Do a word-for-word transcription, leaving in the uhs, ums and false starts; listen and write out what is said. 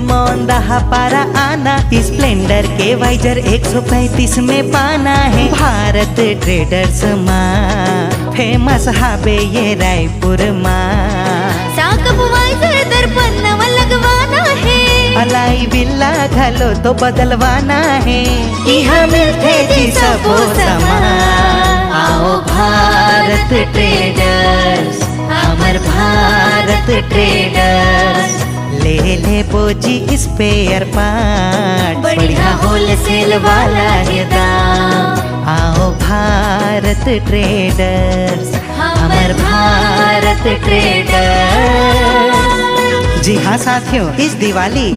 मोंदा हा पारा आना, स्प्लेंडर के वाइजर एक सौ पैंतीस में पाना है। भारत ट्रेडर्स मा फेमस हाबे ये रायपुर मा। साकब वाइजर दर्पण नवा लगवाना है। अलाई बिल्ला घलो तो बदलवाना है। इहाँ मिलथे जी सबो समान। आओ भारत ट्रेडर्स, हमर भारत ट्रेडर्स, ले लेबो जी स्पेयर पार्ट। बढ़िया होलसेल वाला हे दाम। आओ भारत ट्रेडर्स, हमर भारत ट्रेडर्स। जी हाँ साथियों, इस दिवाली